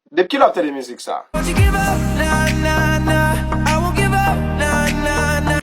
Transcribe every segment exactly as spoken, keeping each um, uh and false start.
Depi kilè w ap tande mizik sa?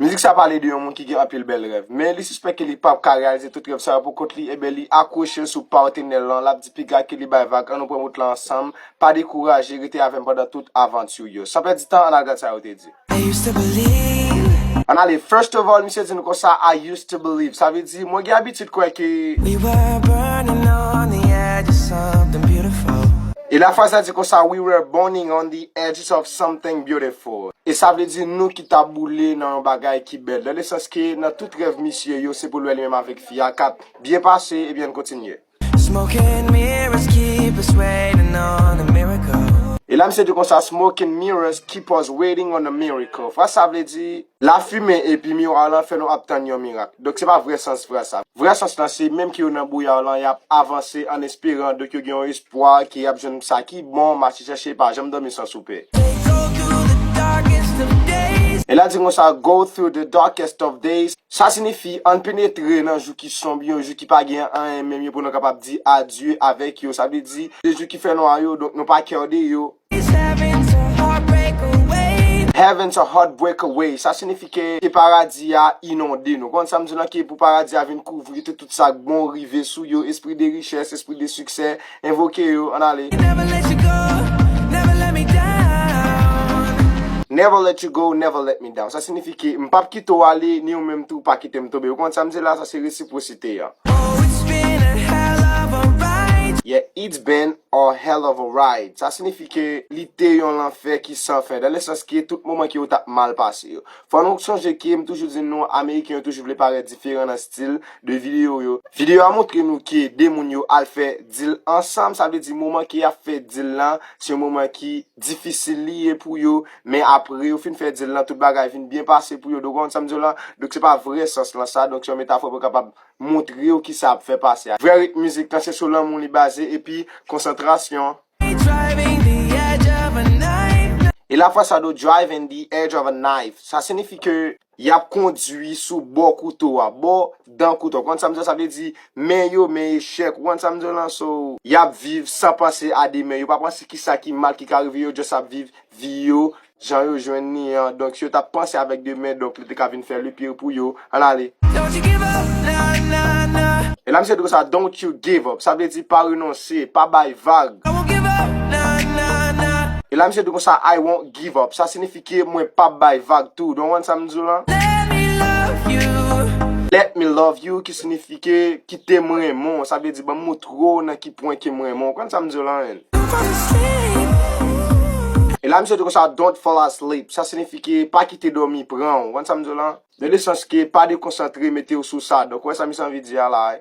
Mizik sa pale de yon moun ki gen anpil bèl rèv, men li sispèk ke li p ap ka reyalize tout rèv sa yo pou kont li, ebyen li akwoche sou patnè l lan, l ap di piga ke li bay vag, ann nou pran wout la ansanm, pa dekouraje, rete avè m pandan tout avanti yo. San pèdi tan, ann al gad sa yo te di. I used to believe. Ann ale, first of all, misye di nou konsa, I used to believe. Sa vle di, mwen gen abitid kwè ke. We were burning on the edge of something beautiful. E la fraz la di konsa, we were burning on the edges of something beautiful. E sa vle di nou ki t ap boule nan yon bagay ki bèl. Nan le sans ke nan tout rèv misye yo, se pou l wè li menm avèk fi a k ap byen pase, ebyen, n kontinye. Smoke and mirrors keep us waiting on a miracle. E la, misye di konsa, smoke and mirrors keep us waiting on a miracle. Fraz sa vle di, lafimen epi miwa lan fè nou ap tann yon mirak. Donk, se pa vrè sans fraz sa. Vrè sans lan, se menm ke yo nan bouya lan, y ap avanse an esperan, donk yo gen yon espwa ke y ap jwenn sa ki bon, mache chèche, pa janm dòmi san soupe. They go through the darkest of days. E la di konsa, go through the darkest of days. Sa siyifi ann penetre nan jou ki sonb yo, jou ki pa gen anyen menm yo pou nou kapab di adye avèk yo. Sa vle di, de jou ki fè nwa yo, donk nou pa kè de yo. It's heaven to heartbreak away. Heaven to heartbreak away. Sa siyifi ke, ke paradi a inonde nou. Konn sa m di la, ke pou paradi a vin kouvri tout, tout sa k bon rive sou yo, espri de richès, espri de siksè, envoke yo, ann ale. Never let you go, never let me down. Never let you go, never let me down. Sa siyifi ke m p ap kite w ale, ni ou menm tou pa kite m tonbe. Ou konn sa m di la, sa se resipwosite a. Oh, it's been a hell of a ride. Yeah, it's been a hell of a ride. Sa siyifi ke li te yon lanfè ki san fen, dan le sans ke tout moman ke yo t ap mal pase yo. Fò nou sonje ke m toujou di nou, Ameriken yo toujou vle parèt diferan nan stil de videyo yo. Videyo a montre nou ke de moun yo al fè deal ansanm, sa vle di moman ke y ap fè deal lan, se yon moman ki difisil li ye pou yo, men apre yo fin fè deal lan, tout bagay vin byen pase pou yo. Donk, ou konn sa m di w lan? Donk, se pa vrè sans lan sa, donk se yon metafò pou kapab montre w kisa ap fè pase a. Vrè ritm mizik lan, se sou lanmou li baze, epi konsantrasyon. Driving the edge of a knife. E la fraz sa do, driving the edge of a knife. Sa siyifi ke y ap kondui sou bò kouto a, bò dan kouto. Ou konn sa m di w, sa vle di men yo, men echèk. Ou konn sa m di w lan? So, y ap viv san panse a demen. Yo pa panse kisa ki mal ki ka rive yo, just ap viv vi yo, jan yo jwenn li an. Donk, si yo t ap panse avèk demen, donk, li te ka vin fè le pire pou yo. Ann ale. Don't you give up, nah, nah, nah. E la, misye di konsa, don't you give up. Sa vle di pa renonse, pa bay vag. I won't give up, nah, nah, nah. E la, misye di konsa, I won't give up. Sa siyifi ke mwen p ap bay vag tou. Donk, ou konn sa m di w lan? Let me love you. Let me love you, ki siyifi ke kite m renmen w. Sa vle di, ban m montre w nan ki pwen ke m renmen w. Ou konn sa m di w lan, menn? E la, misye di konsa, don't fall asleep. Sa siyifi ke pa kite dòmi pran w. Ou konn sa m di w lan? Nan le sans ke pa dekonsantre, mete w sou sa. Donk, ou wè sa misye anvi di a la, eh?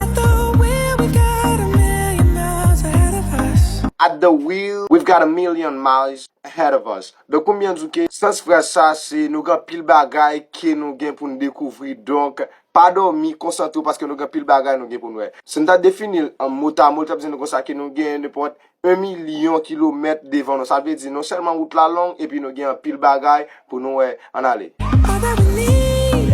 At the wheel, we've got a million miles ahead of us. Donk, pou m byen di w ke sans fraz sa, se nou gen anpil bagay ke nou gen pou n dekouvri. Donk, pa dòmi, konsantre w paske nou gen anpil bagay nou gen pou n wè. Si n ta defini l an motamo, l t ap di nou konsa ke nou gen nenpòt yon milyon kilomèt devan nou. Sa vle di non sèlman wout la long, epi nou gen anpil bagay pou nou wè. Ann ale. All that we need.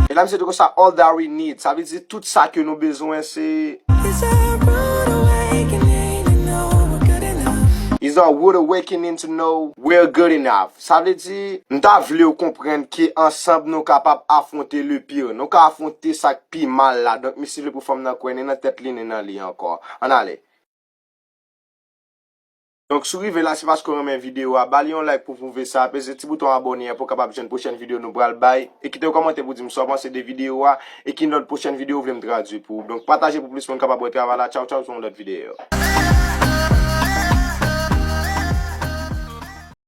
E la, misye di konsa, all that we need. Sa vle di tout sa ke nou bezwen, se is a rude awakening to know we're good enough. Is a rude awakening to know we're good enough. Sa vle di, m ta vle w konprann ke ansanm nou kapab afwonte le pire. Nou ka afwonte sa k pi mal la. Donk, misye vle pou fanm nan kwè ni nan tèt li, ni nan li ankò. Ann ale. Donk, si w rive la, se paske w renmen videyo a. Ba li yon like pou pwouve sa. Peze ti bouton abòne an pou w kapab jwenn pwochèn videyo nou pral bay. E kite yon kòmantè pou di m sa w panse de videyo a. E ki lòt pwochèn videyo w vle m tradui pou ou. Donk, pataje pou plis moun kapab wè travay la. Tchaw, tchaw, sou yon lòt videyo.